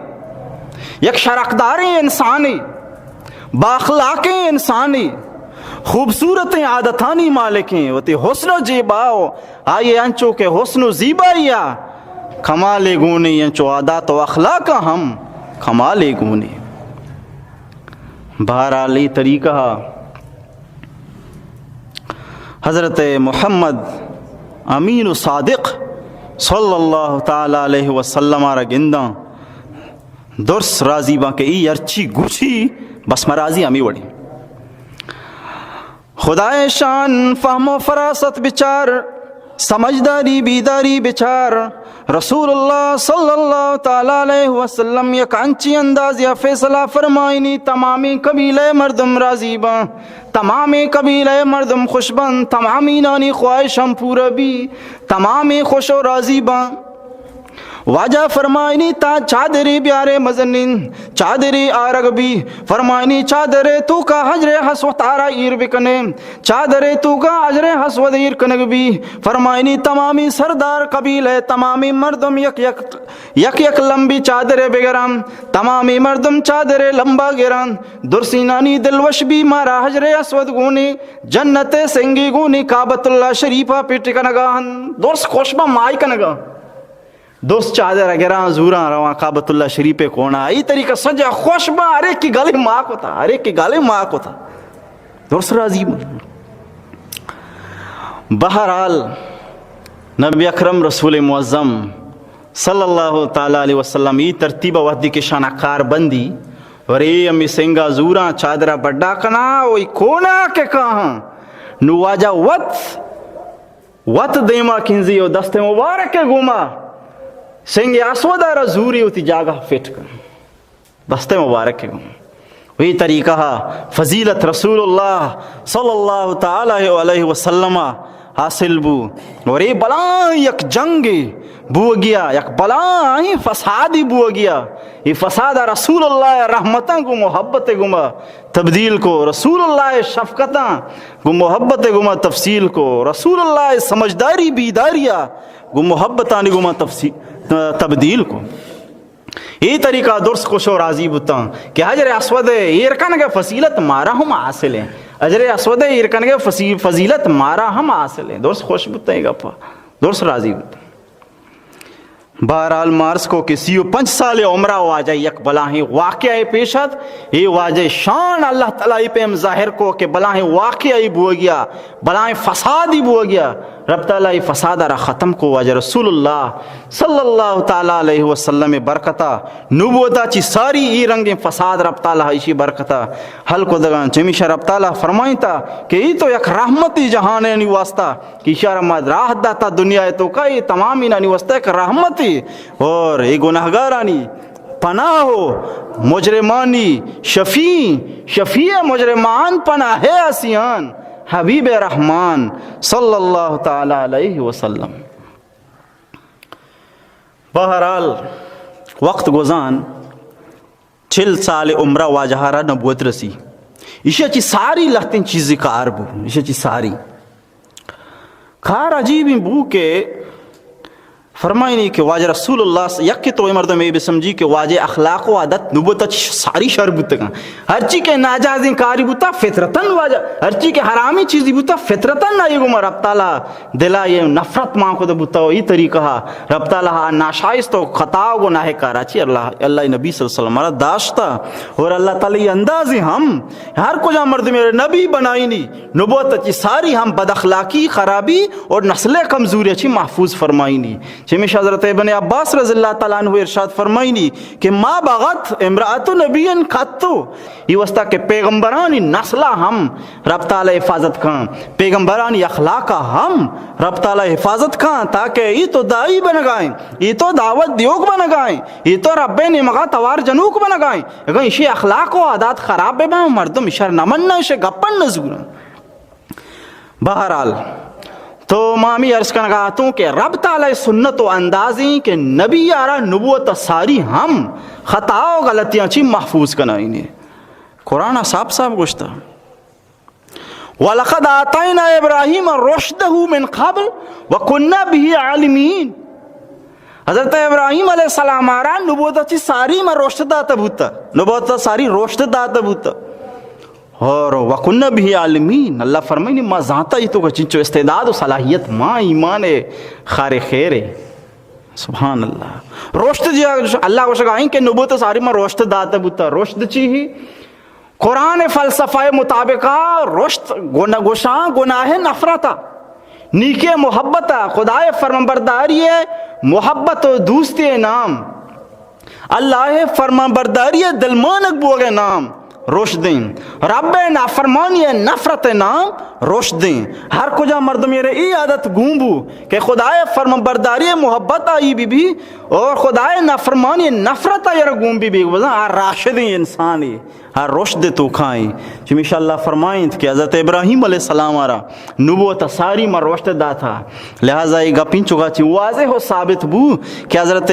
یک شرفداریں انسانے، بااخلاقیں انسانے، خوبصورتیں عادتانی مالکیں، وتی حسن و زیبا و آئی انچو کہ حسن و زیبائی ء کمالے گونے، انچو عادات و اخلاق ہم کمالے گونے۔ بہرحال، اے طریقہ حضرت محمد امین و صادق صلی اللہ تعالی علیہ وسلم ء را گنداں، درس راضی باں کہ ای ہرچی گوشی، بس ما راضی ہمے وڑیں۔ خدائے شان، فہم و فراست بچار، سمجھداری بیداری بچار۔ رسول اللہ صلی اللہ تعالی علیہ وسلم یک انچی اندازے ء فیصلہ فرمائینی، تمامیں قبیلہ مردم راضی باں، تمامیں قبیلہ مردم خوش بنت، تمامینانی خواہش ہم پورا بی، تمامیں خوش و راضی باں۔ واجہ فرمائنی تا چادری بیارے مزنین، چادری آرگ بی، فرمائنی چادرے توکا حجر اسود آرا ایر بکنے، چادرے توکا حجر اسود ایر کنگ بی، فرمائنی تمامی سردار قبیلہ، تمامی مردم یک یک، یک یک لمبی چادرے بگران، تمامی مردم چادرے لمبا گران، درسینانی دلوش بی مارا حجر اسود گونی، جنت سنگی گونی کعبۃ اللہ شریفہ پیٹ کنگا ہن، درس خوش با مائی کنگا۔ دوست چادر گراں زوراں رواں کعبۃ اللہ شریف ءِ کونا۔ ای طریقہ سجا خوش با، ہر ایک کی گالے ما کتا، ہر ایک کی گالے ما کتا۔ دوست راضی با۔ بہرحال، نبی اکرم رسول معظم صلی اللہ تعالی علیہ وسلم ای ترتیب وحدی کے شانہ کار بندی، اور ای ہمی سنگا زوراں چادرہ بڈا کنا، او ای کونا کے کاہاں۔ نو واجہ وت وت دیما کنزی و دست مبارک گوما سنگ اسود را زوری وتی جاگہ فٹ کن، دست مبارک گوما۔ وی طریقہ فضیلت رسول اللہ صلی اللہ تعالی علیہ وسلم حاصل بو۔ اور ای بلاں یک جنگ بوگیا، یک بلاں فسادی بوگیا۔ ای فساد رسول اللہ رحمتاں گو محبت گوما تبدیل کو، رسول اللہ شفقتاں گو محبت گوما تفصیل کو، رسول اللہ سمجھداری بیداریا گو محبتانی گوما تفصیل، تبدیل کو۔ اے طریقہ درس خوش و راضی بوتاں کہ حجر اسود ایر کنگ فضیلت مارا ہم حاصل ہے۔ حجر اسود ایر کنگ فضی-، فضیلت مارا ہم حاصل ہے۔ درس خوش بوتاں اے گپا۔ درس راضی بوتاں۔ بہرحال مارس کو کہ سی و پنچ سال عمرہ واجہ یک بلاہیں واقعہ پیش ات۔ اے واجہ شان اللہ تعالی پیم ظاہر کو کہ بلاہیں واقعہ بوگیا، بلاہیں فسادی بوگیا۔ رب تعالی ای فساد را ختم کو۔ واجہ رسول اللہ صلی اللہ تعالی علیہ وسلم برکتا نبوتا چی ساری ای رنگیں فساد رب تعالی ایشی برکتا حل کو دگان۔ چمیشہ رب تعالی فرمائنتا کہ ای تو یک رحمتی جہانانی واسطہ کہ ایشارا ما راہ داتا دنیا توکا، ای تمامینانی واسطہ یک رحمتی اور ای گناہگارانی پناہ و مجرمانی شفیع، شفیع مجرمان پناہ اسیان حبیب رحمان صلی اللہ تعالی علیہ وسلم۔ بہرحال وقت گزان چل سال عمرہ واجہ را نبوت رسی۔ ایشی چی ساری لہتیں چیزی کار بو، ایشی چی ساری کار عجیبیں بو کہ فرمائنی کہ واجہ رسول اللہ س-، یک تو اے مردم اے بسمجھی کہ واجہ اخلاق و عادت نبوت چ ساری شر بوتگاں۔ ہرچی کہ ناجائزیں کاری بوتا فطرتاً واجہ، ہرچی کہ حرامی چیزی بوتا فطرتاً آئی گوما رب تعالی دلا یہ نفرت مان کو بوتا و ای طریقہ رب تعالی ناشائست و خطا و گناہ کارا چی اللہ، اللہ نبی صلی اللہ علیہ وسلم را داشتا اور اللہ تعالی یہ اندازی ہم ہر کجا مردم نبی بنائینی۔ نبوت چی ساری ہم بد اخلاقی، خرابی اور نسل کمزوری چی محفوظ فرمائینی۔ چمیش حضرت ابن عباس رضی اللہ تعالی عنہ ارشاد فرمائینی کہ ما بغت امرأة نبی قط، یہ واسطہ کہ پیغمبرانی نسل ہم رب تعالی حفاظت کن، پیغمبرانی اخلاق ہم رب تعالی حفاظت کن، تاکہ ای تو داعی بنگائیں، ای تو دعوت دیوک بنگائیں، ای تو رب نیمگا توار جنوک بنگائیں۔ اگاں ایشی اخلاق و عادات خراب بہ باں، مردم ایشار نہ مناں، ایشی گپن نہ زوراں۔ بہرحال، تو ما ہمی عرض کنگا اتوں کہ رب تعالی سنت و اندازیں کہ نبی آرا نبوت ساری ہم خطا و غلطیاں چی محفوظ کنائینی۔ قرآن صاف صاف گوشتا، ولقد آتینا ابراہیم رشدہ من قبل وکنا بہ عالمین۔ حضرت ابراہیم علیہ السلام آرا نبوت چی ساری ما رشد داتا بوتا، نبوت ساری رشد داتا بوتا۔ اور وکنا بہ عالمین، اللہ فرمائنی ما زانتا ای تو کا چنچو استعداد و صلاحیت ما ایمان خار خیر ہے۔ سبحان اللہ۔ رشد جی اللہ گوشگا ایں کہ نبوت ساری ما رشد داتا بوتا۔ رشد چی ہی؟ قرآن فلسفہ مطابقا رشد گن-، گوشاں گناہ نفرتا، نیکی محبتا، خدائے فرمانبرداری محبت و دوستی نام، اللہ فرمانبرداری دلمانگ بوگ نام، رشدیں۔ رب ءِ نافرمانی ءِ نفرت ءِ نام رشدیں۔ ہر کجا مردمے ءَ را اے عادت گون بو کہ خدائے فرمانبرداری ءِ محبت آئی بہ بی اور خدائے نافرمانی ءِ نفرت آئی ءَ را گون بہ بی، بزاں آ راشدیں انسانے، آ رشد ءِ توکا ایں۔ چمیشا اللہ فرمائینت کہ حضرت ابراہیم علیہ السلام ءَ را نبوت ءِ ساری مروشت داتا۔ لہذا اے گپ انچوکا چہ واضح و ثابت بو کہ حضرت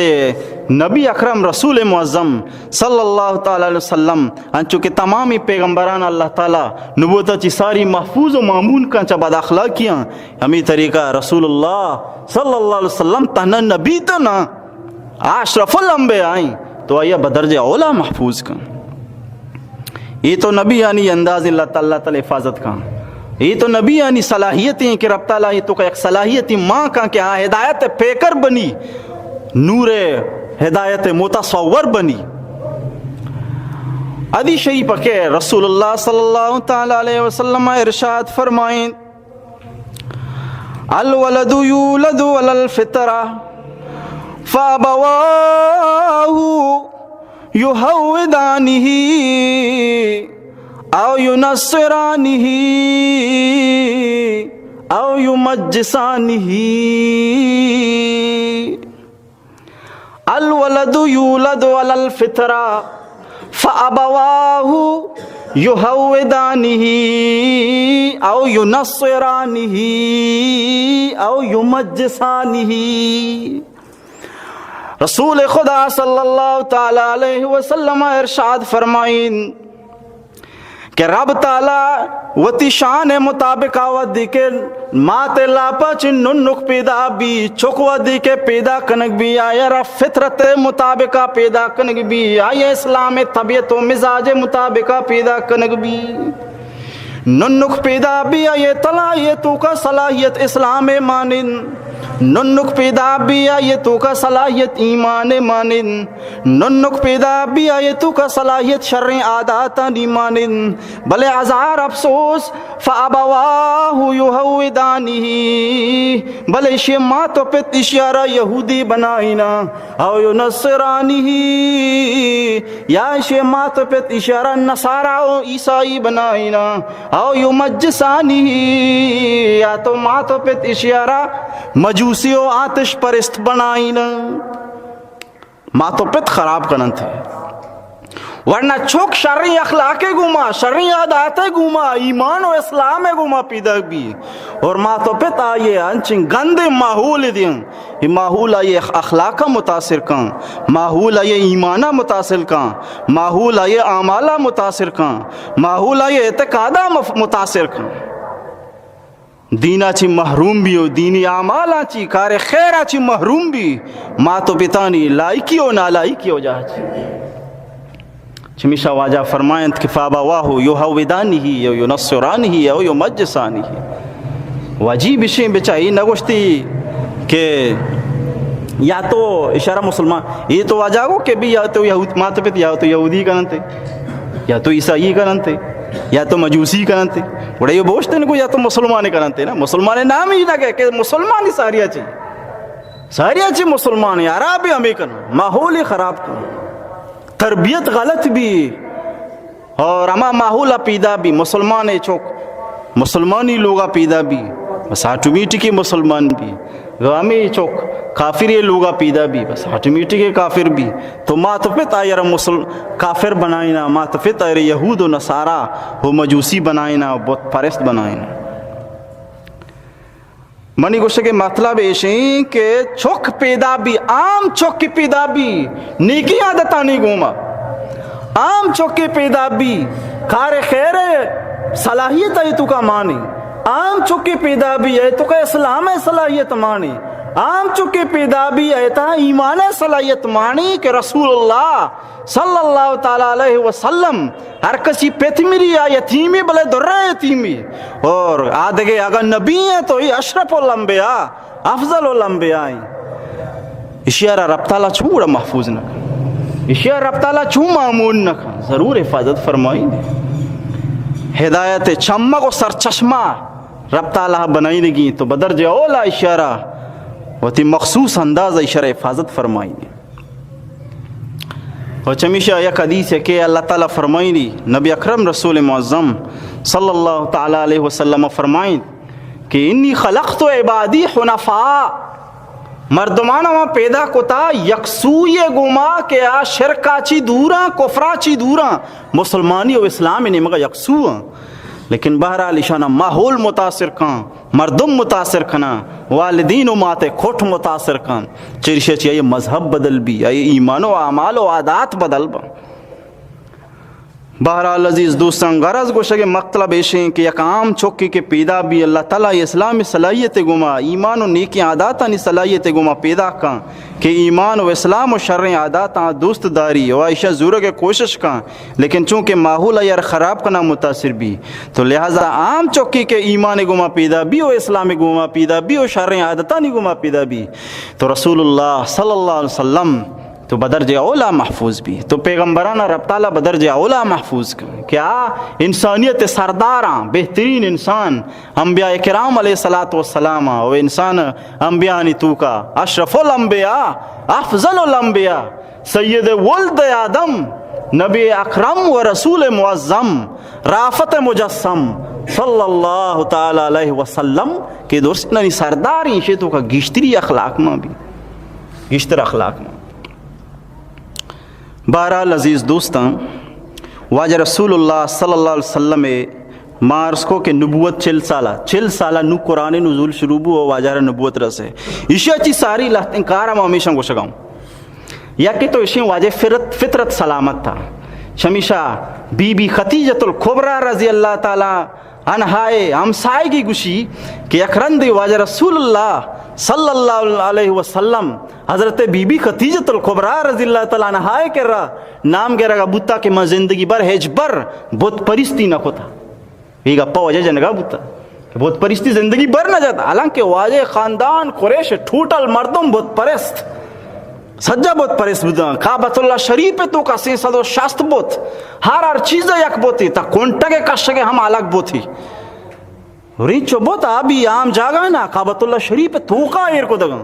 نبی اکرم رسول معظم صلی اللہ تعالی علیہ وسلم، انچو کہ تمامی پیغمبران اللہ تعالی نبوت ءَ چہ ساری محفوظ و مامون کن چہ بد اخلاقیاں، ہمے طریقہ رسول اللہ صلی اللہ علیہ وسلم تہنا نبی تو نہ، اشرف الانبیاء ایں، تو آئی ءَ بدرجہ اولا محفوظ کن۔ اے تو نبیانی انداز اللہ تعالی، اللہ تعالی حفاظت کن۔ اے تو نبیانی صلاحیت ایں کہ رب تعالی اے توکا یک صلاحیتی مان کن کہ آ ہدایت ءِ پیکر بنی، نور ءِ ہدایت ءِ متصور بنی۔ حدیث شریف کہ رسول اللہ صلی اللہ تعالی علیہ وسلم ارشاد فرمائیں، الولد یولد علی الفطرة فأبواه یهودانه او ینصرانه او یمجسانه۔ الولد یولد علی الفطرة فأبواه یهودانه او ینصرانه او یمجسانه۔ رسول خدا صلی اللہ تعالی علیہ وسلم ارشاد فرمائیں کہ رب تعالی وتی شان ءِ مطابق آ وھدے کہ مات ءِ لاپا چہ ننک پیدا بی، چک وھدے کہ پیدا کنگ بی، آئی ءَ را فطرت ءِ مطابق ءَ پیدا کنگ بی، آئی ءَ اسلام ءِ طبیعت و مزاج ءِ مطابق ءَ پیدا کنگ بی۔ ننک پیدا بی، آئی ءِ تلائی ءِ توکا صلاحیت اسلام ءِ مانند۔ ننک پیدا بی، آئی ءِ توکا صلاحیت ایمان ءِ مانند۔ ننک پیدا بی، آئی ءِ توکا صلاحیت شریں عاداتانی مانند۔ بلے ہزار افسوس، فأبواه یهودانه، بلے ایشی ءِ مات و پت ایشی ءَ را یہودی بنائینا، او ینصرانه، یا ایشی ءِ مات و پت ایشی ءَ را نصارا و عیسائی بنائینا، او یمجسانه، یا تو مات و پت ایشی ءَ را مجوسی و آتش پرست بنائینا۔ مات و پت خراب کننت۔ ورنہ چک شریں اخلاق ءِ گوما، شریں عادات ءِ گوما، ایمان و اسلام ءِ گوما پیداک بی۔ اور مات و پت آئی ءَ انچیں گندیں ماحول دیں۔ اے ماحول آئی ءِ اخلاق ءَ متاثر کن، ماحول آئی ءِ ایمان ءَ متاثر کن، ماحول آئی ءِ اعمال ءَ متاثر کن، ماحول آئی ءِ اعتقاد ءَ مف-، متاثر کن۔ دین ءَ چہ محروم بی و دینی اعمالاں چہ، کار خیر ءَ چہ محروم بی، مات و پتانی لائکی و نالائکی وجہ چہ۔ چمیشا واجہ فرمائنت کہ فأبواه یهودانه او ینصرانه او یمجسانه۔ واجب ایشیں بچا، اے نہ گوشتی کہ یا تو ایشی ءَ را مسلمان، اے تو واجہ گو کہ بی یا تو یہود، مات و پت یا تو یہودی کننتے، یا تو عیسائی کننتے، یا تو مجوسی کننتے۔ گڑا اے بوشتن کو یا تو مسلمان کننتے نا، مسلمان نام ہی نہ کہ، کہ مسلمانی ساریا چی، ساریا چی مسلمان، عرب ہمے کن، ماحول خراب کن، تربیت غلط بی۔ اور ہما ماحول ءَ پیدا بی، مسلمان ءِ چک مسلمانی لوگ ءَ پیدا بی، بس آٹومیٹک مسلمان بی۔ ہمے چک کافر ءِ لوگ ءَ پیدا بی، بس آٹومیٹک کافر بی۔ تو مات و پت آئی ءَ را مسل-، کافر بنائینا، مات و پت آئی ءَ را یہود و نصارا و مجوسی بنائینا، بت پرست بنائینا۔ منی گوشگ ءِ مطلب ایش ایں کہ چک پیدا بی، عام چک پیدا بی، نیکی عادتانی گوما۔ عام چک پیدا بی، کار خیر ءِ صلاحیت آئی توکا مانی۔ عام چک پیدا بی، آئی توکا اسلام ءِ صلاحیت مانی۔ عام چک پیدا بی، آئی تہا ایمان ءِ صلاحیت مانی کہ رسول اللہ صلی اللہ تعالی علیہ وسلم ہر کسی پت مری آ یتیمی، بلے درہ یتیمی۔ اور آدگے اگر نبی ہیں تو یہ اشرف الانبیاء، افضل الانبیاء ہیں۔ ایشی ءَ را رب تعالی چون گڑا محفوظ نہ کن؟ ایشی ءَ را رب تعالی چون مامون نہ کن؟ ضرور حفاظت فرمائیں۔ ہدایت چمگ و سرچشمہ رب تعالی بنائینگی تو بدرجہ اولا ایشی ءَ را وتی مخصوص انداز ایشی ءَ را حفاظت فرمائیں۔ و چمیشا یک حدیث ہے کہ اللہ تعالیٰ فرمائنی، نبی اکرم رسول معظم صلی اللہ تعالیٰ علیہ وسلم فرمائیں کہ انی خلقت عبادی حنفاء، مردمانا ما پیدا کتا یکسوئی گوما کہ آ شرکا چی دوراں، کفرا چی دوراں، مسلمانی و اسلام نیمگا یکسو آں۔ لیکن بہرحال ایشانا ماحول متاثر کن، مردم متاثر کناں، والدین و مات کٹ متاثر کن، چریشہ چی آئی مذہب بدل بی، آئی ایمان و اعمال و عادات بدل بن۔ بہرحال عزیز دوستان، غرض گوشگ مطلب ایشیں کہ یک عام چکی کہ پیدا بی، اللہ تعالیٰ اسلام صلاحیت گوما، ایمان و نیکی عاداتانی صلاحیت گوما پیدا کن کہ ایمان و اسلام و شریں عاداتاں دوست داری و ایشاں زورگ کوشش کن، لیکن چونکہ ماحول آئی ءَ را خراب کناں متاثر بی، تو لہذا عام چکی کہ ایمان گوما پیدا بی و اسلام گوما پیدا بی و شریں عادتانی گوما پیدا بی، تو رسول اللہ صلی اللہ علیہ وسلم تو بدرجہ اولا محفوظ بی، تو پیغمبرانا رب تعالیٰ بدرجہ اولا محفوظ کن کہ آ انسانیت سرداراں، بہترین انسان، انبیاء کرام علیہ الصلوۃ والسلام و انسان انبیاءانی توکا اشرف الانبیاء، افضل الانبیاء، سید ولد آدم، نبی اکرم و رسول معظم، رافت مجسم صلی اللہ تعالیٰ علیہ وسلم کہ درستانی سردار، ایشی توکا گیشتری اخلاق ما بی، گیشتر اخلاق ما۔ بہرحال عزیز دوستاں، واجہ رسول اللہ صلی اللہ علیہ وسلم ما عرض کو کہ نبوت چل سالہ، چل سالہ نو قرآن نزول شروع بو و واجہ را نبوت رسے۔ ایشی چی ساری لہتیں کار ما ہمیشہ گوشگاؤں۔ یکے تو ایشیں واجہ فرت-، فطرت سلامت تھا۔ شمیشا بی بی خدیجۃ الکبریٰ رضی اللہ تعالیٰ عنہائے ہمسائگی گوشی کہ یک رندے واجہ رسول اللہ صلی اللہ علیہ وسلم حضرت بی بی خدیجۃ الکبریٰ رضی اللہ تعالیٰ عنہائے کرا نام گرگا بوتا کہ من زندگی بھر ہچبر بت پرستی نہ کتا۔ اے گپا واجہ جنگا بوتا۔ بت پرستی زندگی بھر نہ جتا، حالانکہ واجہ خاندان قریش ٹوٹل مردم بت پرست، سجا بت پرست بوتاں۔ کعبۃ اللہ شریف توکا سئے سد و شست بت، ہر ہر چیز یک بتی، تا کنٹگ کشگ ہم الگ بتی۔ ریچ و بت آ بی عام جاگہ نا، کعبۃ اللہ شریف توکا ایر کتگاں۔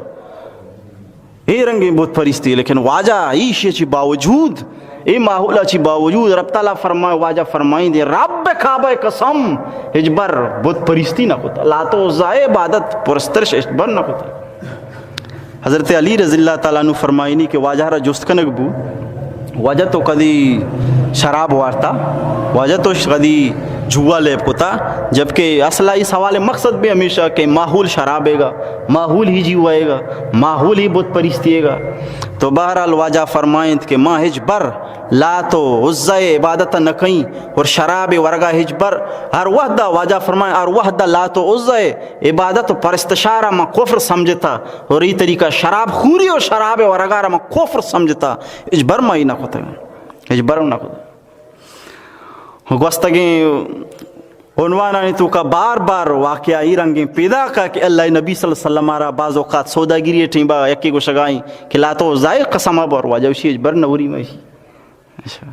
اے رنگیں بت پرستی، لیکن واجہ ایشی چی باوجود، اے ماحول چی باوجود، رب تعالیٰ فرمائے، واجہ فرمائیں دے، رب کعبہ قسم، ہچبر بت پرستی نہ کتا، لات و عزا عبادت پرستش ہچبر نہ کتا۔ حضرت علی رضی اللہ تعالیٰ عنہ فرمائنی کہ واجہ را جست کنگ بو، واجہ تو کدی شراب وارتا، واجہ تو کدی جوا لیب کتا، جبکہ اصل ای سوال مقصد بھی ہمیشہ کہ ماحول شرابے گا، ماحول ہی جیوائے گا، ماحول ہی بت پرستی گا۔ تو بہرحال واجہ فرمائنت کہ ما ہچبر لات و عزا عبادت نہ کئیں اور شراب ورگا ہچبر۔ ہر وحدہ واجہ فرمائیں، ہر وحدہ لات و عزا عبادت و پرستشارا ما کفر سمجھتا اور ای طریقہ شراب خوری و شراب ورگارا ما کفر سمجھتا، ہچبر ما ای نہ کتگ، ہچبر نہ کتگ۔ گوستگیں عنوانانی توکا بار بار واقعہ ای رنگیں پیدا کا کہ اللہ نبی صلی اللہ علیہ وسلم را بعض اوقات سوداگری ٹیمبا یکی گوشگائیں کہ لات و عزا قسم بر، واجہ وشی ہچبر نوری مشی۔ اچھا۔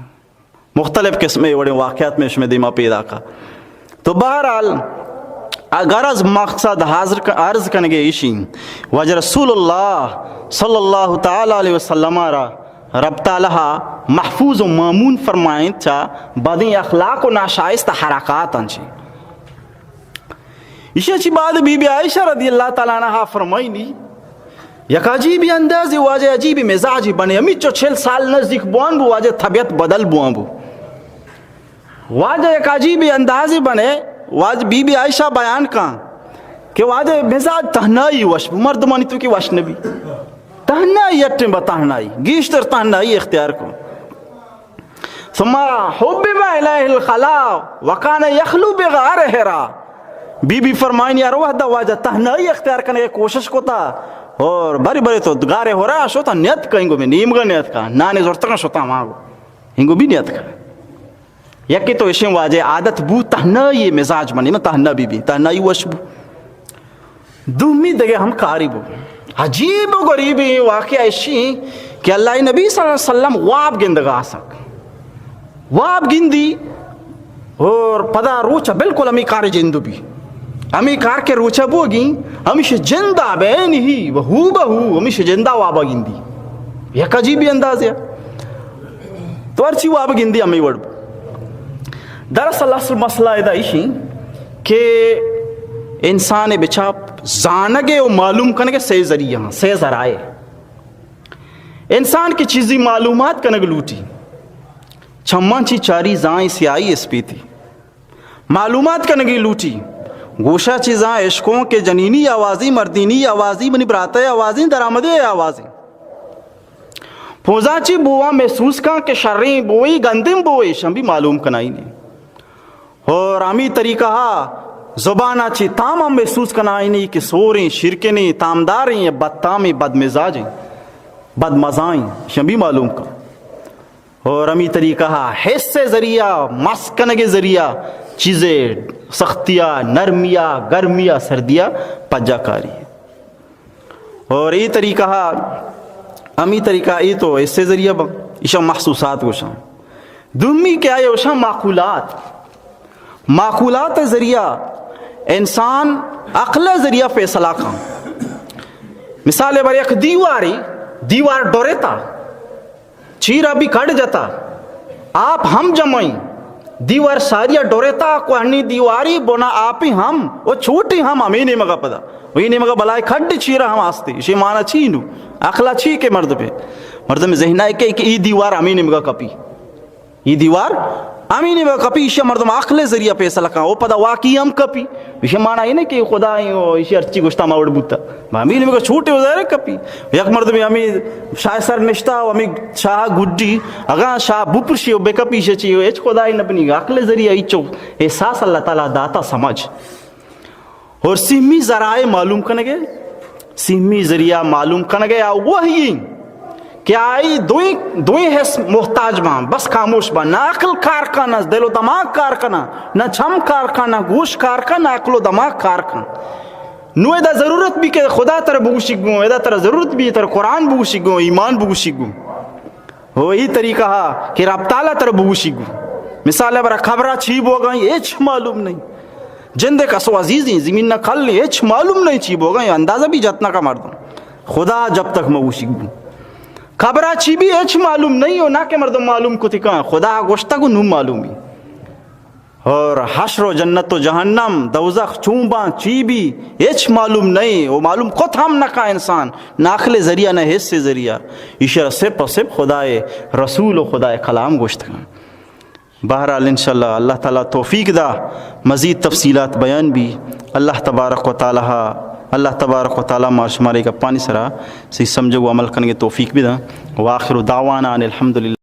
مختلف قسم وڑیں واقعات میں شمے دیما پیدا کا۔ تو بہرحال، غرض مقصد حاضر ک-، عرض کنگے ایشی، واجہ رسول اللہ صلی اللہ تعالیٰ علیہ وسلم را رب تعالیٰ محفوظ و مامون فرمائیں چا بدیں اخلاق و ناشائستہ حرکات انچی۔ ایشی چی بعد بی بی عائشہ رضی اللہ تعالیٰ عنہا فرمائنی، یک عجیبی اندازی واجہ عجیبی مزاجی بنے، ہمیچو چل سال نزدیک بوان بو، واجہ طبیعت بدل بوان بو۔ واجہ یک عجیبی اندازی بنے، واجہ بی بی عائشہ بیان کن کہ واجہ مزاج تہنائی وش بو، مردمانی توکی وش نبی۔ تہنائی اٹیں با تہنائی، گیشتر تہنائی اختیار کن۔ ثم حبب الیہ الخلاء وکان یخلو بغار حرا۔ بی بی فرمائنی ہر وحدہ واجہ تہنائی اختیار کنگے کوشش کتا اور بری بری تو غار حرا شتا نیت کئیں گو میں نیمگا نیت کا، نانے زرتگا شتا ماں گو، ہنگو بھی نیت کا۔ یکے تو ایشیں واجہ عادت بو تہنائی مزاج منی، من تہنا بی بی، تہنائی وش بو۔ دومی دگہ ہم کاری بو۔ عجیب و غریبیں واقعہ ایشی کہ اللہ نبی صلی اللہ علیہ وسلم واب گندگا آسک۔ واب گندی اور پدا روچ بالکل ہمی کار جندو بی۔ ہمی کار کے روچہ بوگی، ہمیش جندا بین ہی و ہو بہ ہو ہمیش جندا وابا گندی۔ یک عجیبی اندازے۔ تو ہرچی واب گندی ہمے وڑ بو۔ دراصل اصل مسئلہ ادا ایشی کہ انسان بچار زانگ ء و معلوم کنگ ء سے ذریعہ ہاں، سے ذرائع۔ انسان کہ چیزی معلومات کنگ لوٹی، چماں چی چاری زائیں سیاہی اسپیتی۔ معلومات کنگی لوٹی۔ گوشا چیزاں اشکوں کہ جنینی آوازی، مردینی آوازی، منی براتئے آوازی، درآمدے آوازی۔ پوزا چی بوواں محسوس کاں کہ شریں بوئی، گندیں بوئی، شم بھی معلوم کنائینی۔ اور ہمی طریقہ ہا زبانا چی تام ہم محسوس کنائینی کہ سوریں، شیرکنیں، تامداریں یا بدتامیں، بدمزاجیں، بدمزائیں، شم بھی معلوم کاں۔ اور ہمی طریقہ ہا حس ذریعہ، مس کنگ ذریعہ چیزے سختیا، نرمیا، گرمیا، سردیا پجا کاری۔ اور ای طریقہ ہا، ہمی طریقہ ای تو حس ذریعہ با، ایشا محسوسات گوشاں۔ دومی کیا ہے؟ گوشاں معقولات۔ معقولات ذریعہ انسان عقل ذریعہ فیصلہ کن۔ مثال بر یک دیواری، دیوار ڈورتا، چیرا بھی کڑ جتا، آپ ہم جمعیں، دیوار ساریا ڈورتا، کوہنی دیواری بنا آپی ہم، و چوٹی ہم ہمیں نیمگا پدا۔ وہی نیمگا بلائے کھڈ چیرا ہم آستے۔ شی مانا چی نو؟ عقلا چی کہ مردم پہ؟ مردم ذہن آئے کہ، کہ ای دیوار ہمیں نیمگا کپی۔ ای دیوار ہمیں نیمگا کپی، ایشی مردم عقل ذریعہ فیصلہ کن۔ او پدا واقعی ہم کپی۔ ایشی مانا یہ نہیں کہ خدا ہی ہو، ایشی ہرچی گوشتا ما وڑ بوتا۔ ہمیں نیمگا چھوٹے و ظاہر کپی۔ یک مردم ہمیں شاہ سر نشتا و ہمیں شاہ گڈی، اگاں شاہ بپرشی و بکپی شچی و ہچ خدا ہی نہ بنی۔ عقل ذریعہ ایچو احساس اللہ تعالیٰ داتا سمجھ۔ اور سیمی ذرائع معلوم کنگے، سیمی ذریعہ معلوم کنگے آ وہی کہ آئی دوئیں، دوئیں حس محتاج باں، بس خاموش باں۔ نہ عقل کار کن، نہ دل و دماغ کار کن، نہ چم کار کن، نہ گوش کار کن، نہ عقل و دماغ کار کن۔ نو ادا ضرورت بھی کہ خدا تر بگوشی گوں، ادا تر ضرورت بھی تر قرآن بگوشی گوں، ایمان بگوشی گوں۔ ہو ای طریقہ ہا کہ رب تعالیٰ تر بگوشی گو۔ مثال ہے برا قبرہ چی بوگا، ہچ معلوم نہیں۔ جند کسو عزیزیں، زمین نہ کھل نہیں، ہچ معلوم نہیں چی بوگا، اندازہ بھی جت نہ کا مردم۔ خدا جب تک مگوشی گو۔ قبرہ چی بھی ہچ معلوم نہیں ہو، نہ کہ مردم معلوم کتی کان، خدا گوشتا گو نو معلومی۔ اور حشر و جنت و جہنم، دوزخ چون باں، چی بی، ہچ معلوم نہیں۔ و معلوم کت ہم نہ کا انسان، نہ عقل ذریعہ، نہ حس ذریعہ۔ ایشرا صرف و صرف خدائے رسول و خدائے کلام گوشت کن۔ بہرحال انشاءاللہ اللہ تعالیٰ توفیق دا، مزید تفصیلات بیان بی۔ اللہ تبارک و تعالیٰ، اللہ تبارک و تعالیٰ ما شمارے گپانی سرا سی سمجھو و عمل کنگے توفیق بدا۔ وآخر دعوانا ان الحمدللہ۔